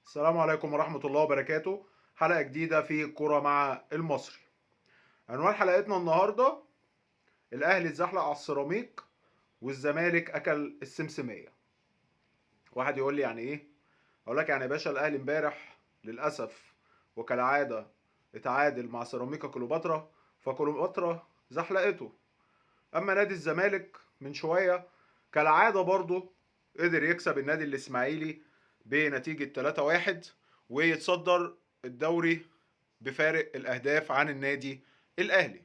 السلام عليكم ورحمة الله وبركاته. حلقة جديدة في كرة مع المصري. عنوان حلقتنا النهاردة: الأهلي اتزحلق على السيراميك والزمالك أكل السمسمية. واحد يقول لي يعني إيه؟ أقول لك يعني يا باشا، الأهلي امبارح للأسف وكالعادة اتعادل مع سيراميكا كليوباترا، فكليوباترا زحلقته. أما نادي الزمالك من شوية كالعادة برضه قدر يكسب النادي الإسماعيلي بنتيجة 3-1 ويتصدر الدوري بفارق الأهداف عن النادي الأهلي.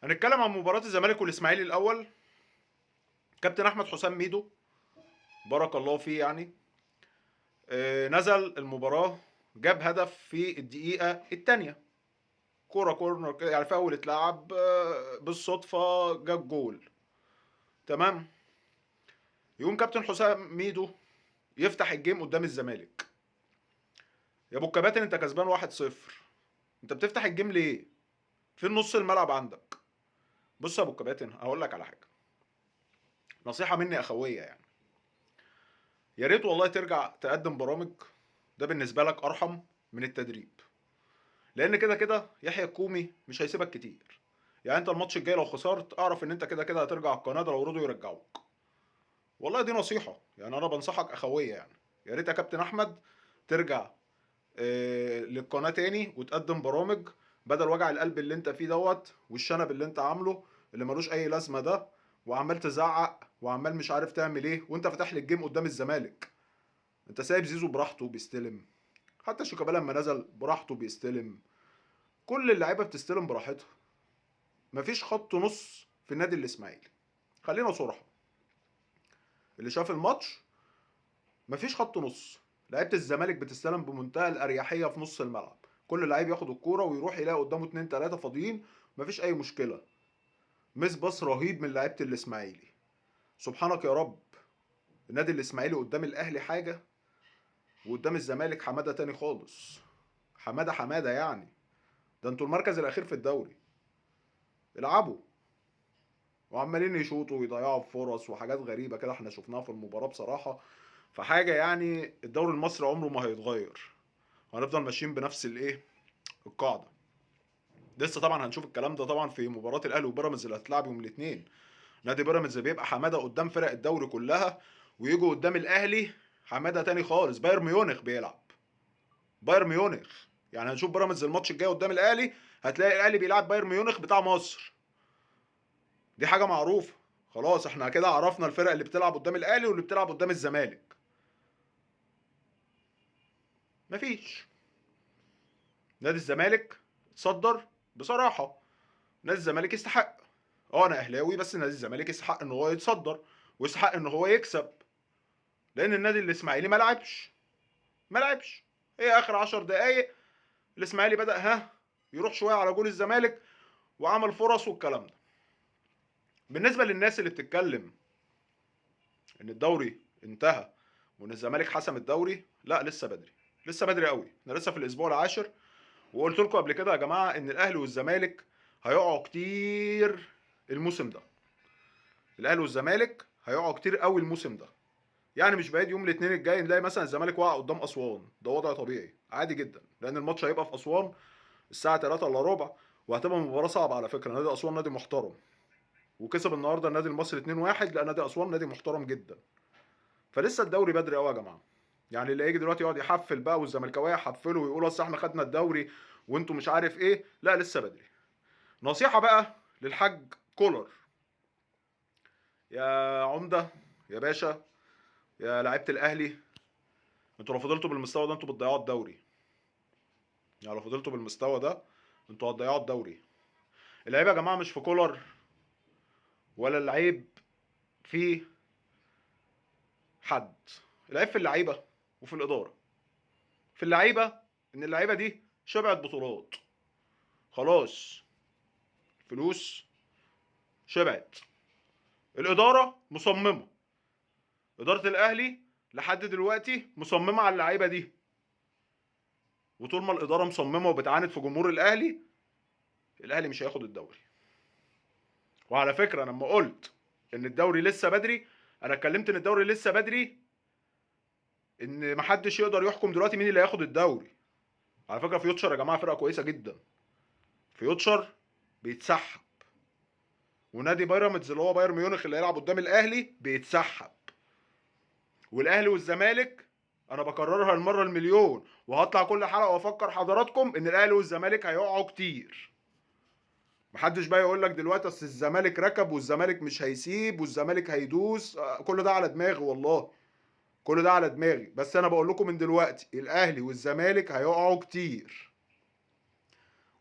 هنتكلم عن مباراة الزمالك والإسماعيلي الأول. كابتن أحمد حسام ميدو بارك الله فيه، يعني نزل المباراة جاب هدف في الدقيقة الثانية، كورة corner كده، يعني فاول اتلعب بالصدفة جاب جول. تمام. يقوم كابتن حسام ميدو يفتح ال game قدام الزمالك. يا ابو الكباتن انت كسبان 1-0، انت بتفتح ال game ليه؟ فين نص الملعب عندك؟ بص يا ابو الكباتن، هقول لك على حاجة، نصيحة مني اخويه، يعني يا ريت والله ترجع تقدم برامج، ده بالنسبة لك ارحم من التدريب، لان كده كده يحيى الكومي مش هيسيبك كتير. يعني انت الماتش الجاي لو خسرت اعرف ان انت كده كده هترجع القناة، ده لو رضوا يرجعوك. والله دي نصيحة، يعني انا بنصحك اخويه، يعني يا ريت يا كابتن احمد ترجع للقناة تاني وتقدم برامج بدل وجع القلب اللي انت فيه دوت والشنب اللي انت عامله اللي ملوش اي لازمه ده، وعمال تزعق وعمال مش عارف تعمل ايه، وانت فاتح لي ال game قدام الزمالك. انت سايب زيزو براحته بيستلم، حتى شيكابالا لما نزل براحته بيستلم، كل اللعيبة بتستلم براحتها، مفيش خط نص في النادي الاسماعيلي. خلينا صراحة، اللي شاف الماتش مفيش خط نص، لعيبة الزمالك بتستلم بمنتهى الاريحيه في نص الملعب، كل لعيب ياخد الكورة ويروح يلاقي قدامه 2 3 فاضيين، مفيش اي مشكلة. miss pass رهيب من لعيبة الاسماعيلي، سبحانك يا رب. النادي الاسماعيلي قدام الاهلي حاجة وقدام الزمالك حمادة تاني خالص، حمادة حمادة يعني، ده انتوا المركز الاخير في الدوري، العبوا. وعمالين يشوطوا ويضيعوا فرص وحاجات غريبة كده احنا شفناها في المباراة بصراحة. فحاجه يعني الدوري المصري عمره ما هيتغير، وهنفضل ماشيين بنفس الايه القاعدة. لسه طبعا هنشوف الكلام ده طبعا في مباراة الاهلي وبيراميدز اللي هتلعب يوم الاثنين. نادي بيراميدز بيبقى حمادة قدام فرق الدوري كلها، ويجوا قدام الاهلي حمادة تاني خالص. بايرن ميونخ بيلعب، بايرن ميونخ، يعني هنشوف بيراميدز الماتش الجاي قدام الاهلي، هتلاقي الاهلي بيلعب بايرن ميونخ بتاع مصر. دي حاجة معروفة خلاص، احنا كده عرفنا الفرق اللي بتلعب قدام الاهلي واللي بتلعب قدام الزمالك. مفيش. نادي الزمالك اتصدر بصراحة، نادي الزمالك يستحق. انا اهلاوي بس نادي الزمالك يستحق ان هو يتصدر ويستحق ان هو يكسب، لان النادي الاسماعيلي ما لعبش، ما لعبش. هي اخر 10 دقايق الاسماعيلي بدأ يروح شوية على جول الزمالك وعمل فرص والكلام ده. بالنسبة للناس اللي بتتكلم ان الدوري انتهى وان الزمالك حسم الدوري، لا لسه بدري، لسه بدري قوي، احنا لسه في الاسبوع العاشر. وقلت لكم قبل كده يا جماعة ان الاهلي والزمالك هيقعوا كتير الموسم ده، الاهلي والزمالك هيقعوا كتير قوي الموسم ده. يعني مش بعيد يوم الاثنين الجاي نلاقي مثلا الزمالك وقع قدام اسوان، ده وضع طبيعي عادي جدا، لان الماتش هيبقى في اسوان الساعة 2:45، وهتبقى مباراة صعبة على فكرة. نادي اسوان نادي محترم، وكسب النهارده النادي المصري 2-1، لان نادي اسوان نادي محترم جدا. فلسه الدوري بدري قوي يا جماعة، يعني اللي هيجي دلوقتي يقعد يحفل بقى والزملكاويه يحفلوا ويقولوا اصل احنا خدنا الدوري وانتوا مش عارف ايه، لا لسه بدري. نصيحة بقى للحاج كولر، يا عمده يا باشا يا لعيبة الاهلي، انتوا لو فضلتوا بالمستوى ده انتوا بتضيعوا الدوري. يعني لو فضلتوا بالمستوى ده انتوا هتضيعوا الدوري. اللعيبة يا جماعة مش في كولر ولا اللعيب في حد، العيب في اللعيبة وفي الادارة. في اللعيبة ان اللعيبة دي شبعت بطولات خلاص، فلوس شبعت. الادارة مصممه، ادارة الاهلي لحد دلوقتي مصممه على اللعيبة دي، وطول ما الادارة مصممه وبتعاند في جمهور الاهلي، الاهلي مش هياخد الدوري. وعلى فكرة انا لما قلت ان الدوري لسه بدري، انا اتكلمت ان الدوري لسه بدري ان محدش يقدر يحكم دلوقتي مين اللي هياخد الدوري. على فكرة فيوتشر يا جماعة فرقه كويسة جدا، فيوتشر بيتسحب، ونادي بيراميدز اللي هو بايرن ميونخ اللي هيلعب قدام الاهلي بيتسحب، والاهلي والزمالك انا بكررها المرة المليون وهطلع كل حلقة وافكر حضراتكم ان الاهلي والزمالك هيقعوا كتير. محدش بقى يقول لك دلوقتي اصل الزمالك ركب والزمالك مش هيسيب والزمالك هيدوس، كل ده على دماغي والله، كل ده على دماغي، بس انا بقول لكم من دلوقتي الاهلي والزمالك هيقعوا كتير،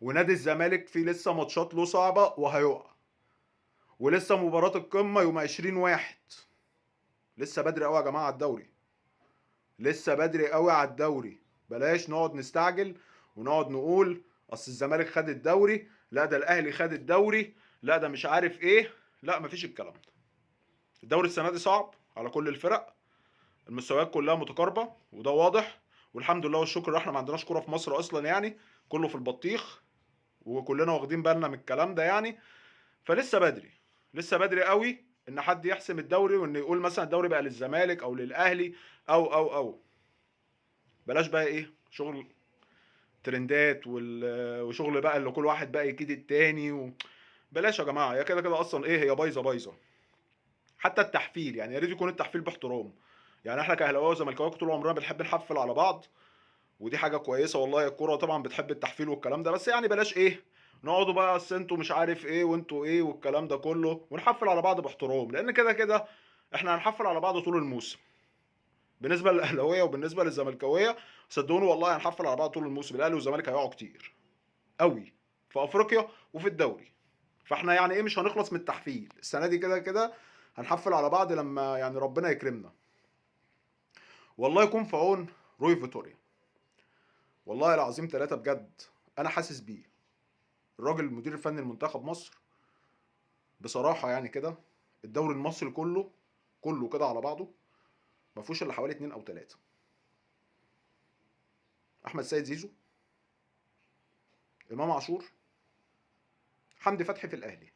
ونادي الزمالك فيه لسه ماتشات له صعبة وهيقع، ولسه مباراة القمه يوم 20/1، لسه بدري قوي يا جماعة على الدوري، لسه بدري قوي على الدوري. بلاش نقعد نستعجل ونقعد نقول اصل الزمالك خد الدوري، لا ده الاهلي خد الدوري، لا ده مش عارف ايه، لا مفيش الكلام ده. الدوري السنة دي صعب على كل الفرق، المستويات كلها متقاربة وده واضح، والحمد لله والشكر احنا ما عندناش كورة في مصر اصلا، يعني كله في البطيخ وكلنا واخدين بالنا من الكلام ده يعني. فلسه بدري، لسه بدري قوي ان حد يحسم الدوري وان يقول مثلا الدوري بقى للزمالك او للاهلي او او او. بلاش بقى ايه شغل ترندات وشغل بقى اللي كل واحد بقى يكيد التاني بلاش يا جماعة، يا كده كده اصلا ايه هي بايظة بايظة. حتى التحفيل يعني يا ريت يكون التحفيل باحترام، يعني احنا كاهلاويه وزملكاويه طول عمرنا بنحب نحفل على بعض، ودي حاجة كويسة والله، الكورة طبعا بتحب التحفيل والكلام ده، بس يعني بلاش ايه نقعدوا بقى اصل انتوا مش عارف ايه وانتوا ايه والكلام ده كله، ونحفل على بعض باحترام، لان كده كده احنا هنحفل على بعض طول الموسم. بالنسبة للاهلاويه وبالنسبة للزملكاويه صدقوني والله هنحفل على بعض طول الموسم، الاهلي والزمالك هيقعوا كتير قوي في افريقيا وفي الدوري، فاحنا يعني ايه مش هنخلص من التحفيل السنة دي، كده كده هنحفل على بعض لما يعني ربنا يكرمنا. والله يكون في عون روي فيتوريا، والله العظيم ثلاثة بجد انا حاسس بيه، الراجل المدير الفني لمنتخب مصر بصراحة يعني كده الدوري المصري كله كله كده على بعضه ما فيهوش الا حوالي 2 أو 3، احمد سيد زيزو، امام عاشور، حمدي فتحي في الاهلي،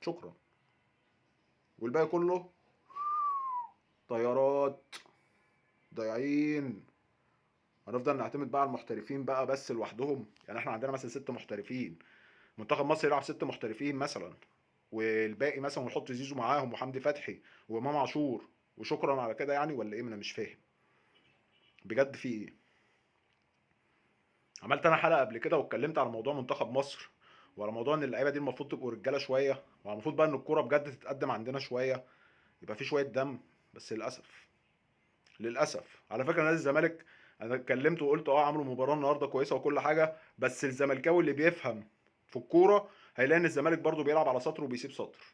شكرا، والباقي كله طيارات ضايعين. هنفضل نعتمد بقى على المحترفين بقى بس لوحدهم، يعني احنا عندنا مثلا 6 محترفين، منتخب مصر يلعب 6 محترفين مثلا، والباقي مثلا ونحط زيزو معاهم وحمدي فتحي وامام عاشور وشكرا على كده يعني، ولا ايه؟ انا مش فاهم بجد في ايه. عملت انا حلقة قبل كده واتكلمت على موضوع منتخب مصر وعلى موضوع ان اللعيبة دي المفروض تبقوا رجاله شوية، وعلى المفروض بقى ان الكورة بجد تتقدم عندنا شوية، يبقى في شوية دم، بس للاسف للاسف على فكرة نادي الزمالك انا اتكلمت وقلت عملوا مباراة النهارده كويسة وكل حاجة، بس الزملكاوي اللي بيفهم في الكورة هيلاقي ان الزمالك برضو بيلعب على سطر وبيسيب سطر.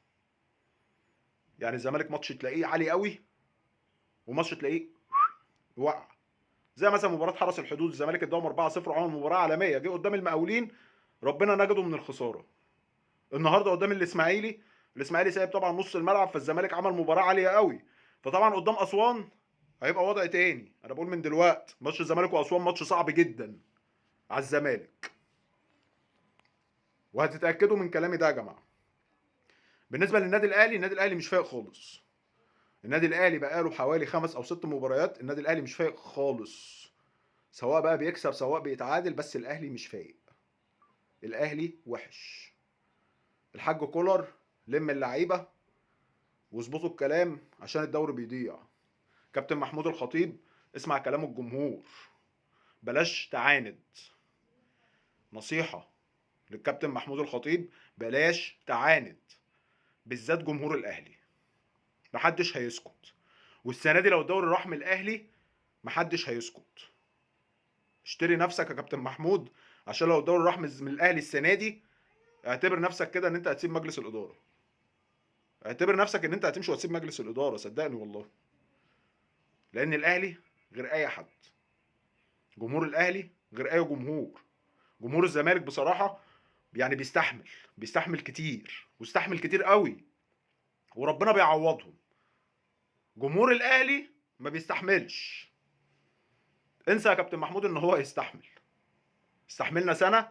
يعني الزمالك ماتش تلاقيه عالي قوي وماتش تلاقيه وقع، زي مثلا مباراة حرس الحدود الزمالك اداهم 4-0 وعمل مباراة عالمية، جه قدام المقاولين ربنا نجده من الخسارة. النهارده قدام الاسماعيلي، الاسماعيلي سايب طبعا نص الملعب، فالزمالك عمل مباراة عالية قوي، فطبعا قدام اسوان هيبقى وضع تاني. انا بقول من دلوقتي ماتش الزمالك واسوان ماتش صعب جدا على الزمالك، وهتتاكدوا من كلامي ده يا جماعة. بالنسبة للنادي الاهلي، النادي الاهلي مش فايق خالص. النادي الاهلي بقاله حوالي 5 أو 6 مباريات النادي الاهلي مش فايق خالص، سواء بقى بيكسب سواء بيتعادل، بس الاهلي مش فايق، الاهلي وحش. الحاج كولر لم اللعيبة واظبطوا الكلام عشان الدوري بيضيع. كابتن محمود الخطيب اسمع كلام الجمهور، بلاش تعاند. نصيحة للكابتن محمود الخطيب، بلاش تعاند، بالذات جمهور الاهلي، محدش هيسكت. والسنة دي لو الدوري راح من الاهلي محدش هيسكت. اشتري نفسك يا كابتن محمود، عشان لو الدوري راح من الاهلي السنة دي اعتبر نفسك كده ان انت هتسيب مجلس الادارة، اعتبر نفسك ان انت هتمشي وهتسيب مجلس الادارة، صدقني والله. لان الاهلي غير اي حد، جمهور الاهلي غير اي جمهور. جمهور الزمالك بصراحة يعني بيستحمل كتير، واستحمل كتير قوي، وربنا بيعوضهم. جمهور الاهلي ما بيستحملش. انسى يا كابتن محمود ان هو يستحمل. استحملنا سنة،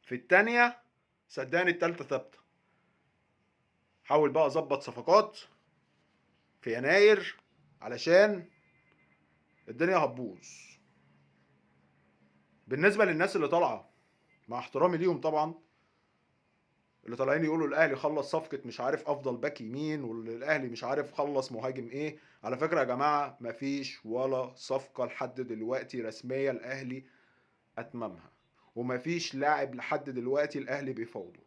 في التانية صدقني التالتة ثابتة. حاول بقى اظبط صفقات في يناير علشان الدنيا هتبوظ. بالنسبة للناس اللي طالعه، مع احترامي ليهم طبعا، اللي طالعين يقولوا الاهلي خلص صفقة مش عارف افضل باك يمين، والاهلي مش عارف خلص مهاجم ايه. على فكرة يا جماعة مفيش ولا صفقة لحد دلوقتي رسمية الاهلي اتممها، ومفيش لاعب لحد دلوقتي الاهلي بيفاوضه،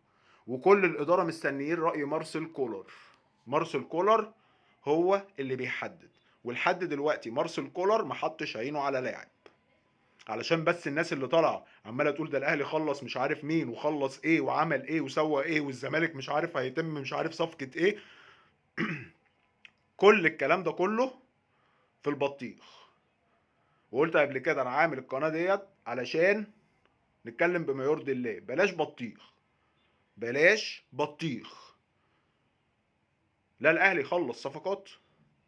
وكل الادارة مستنيين راي مارسيل كولر. مارسيل كولر هو اللي بيحدد، ولحد دلوقتي مارسيل كولر ما حطش عينه على لاعب. علشان بس الناس اللي طالعه عماله تقول ده الاهلي خلص مش عارف مين وخلص ايه وعمل ايه وسوى ايه، والزمالك مش عارف هيتم مش عارف صفقة ايه، كل الكلام ده كله في البطيخ. وقلت قبل كده انا عامل القناة ديت علشان نتكلم بما يرضي الله، بلاش بطيخ، بلاش بطيخ. لا الاهلي خلص صفقات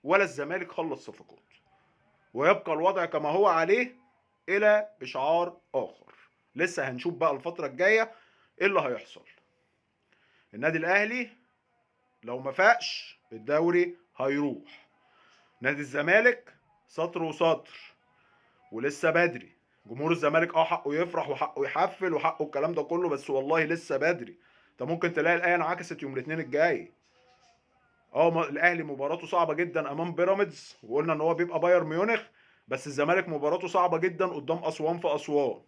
ولا الزمالك خلص صفقات، ويبقى الوضع كما هو عليه الى اشعار اخر. لسه هنشوف بقى الفترة الجاية ايه اللي هيحصل. النادي الاهلي لو ما فاقش الدوري هيروح، نادي الزمالك سطر وسطر ولسه بدري. جمهور الزمالك حقه يفرح وحقه يحفل وحقه الكلام ده كله، بس والله لسه بدري. انت ممكن تلاقي الايه انعكست يوم الاثنين الجاي. الاهلي مباراته صعبة جدا امام بيراميدز، وقلنا ان هو بيبقى بايرن ميونخ، بس الزمالك مباراته صعبة جدا قدام اسوان في اسوان،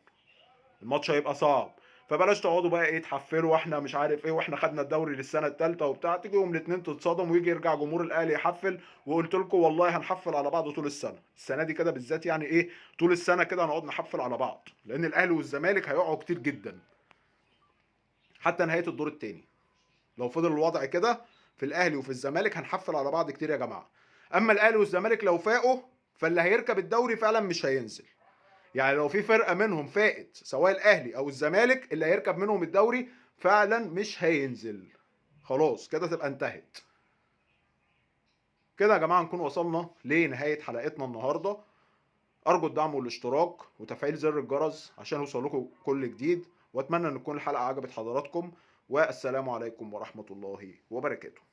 الماتش هيبقى صعب. فبلاش تقعدوا بقى ايه تحفلوا واحنا مش عارف ايه واحنا خدنا الدوري للسنة الثالثة وبتاع، تيجي يوم الاثنين تتصدم ويجي يرجع جمهور الاهلي يحفل. وقلت لكم والله هنحفل على بعض طول السنة، السنة دي كده بالذات يعني ايه طول السنة كده هنقعد نحفل على بعض، لان الاهلي والزمالك هيقعوا كتير جدا حتى نهاية الدور الثاني. لو فضل الوضع كده في الاهلي وفي الزمالك هنحفل على بعض كتير يا جماعة. اما الاهلي والزمالك لو فاقوا فاللي هيركب الدوري فعلا مش هينزل. يعني لو في فرقه منهم فاقت سواء الاهلي او الزمالك، اللي هيركب منهم الدوري فعلا مش هينزل، خلاص كده تبقى انتهت. كده يا جماعة نكون وصلنا لنهاية حلقتنا النهارده. ارجو الدعم والاشتراك وتفعيل زر الجرس عشان يوصل لكم كل جديد، واتمنى ان تكون الحلقة عجبت حضراتكم، والسلام عليكم ورحمة الله وبركاته.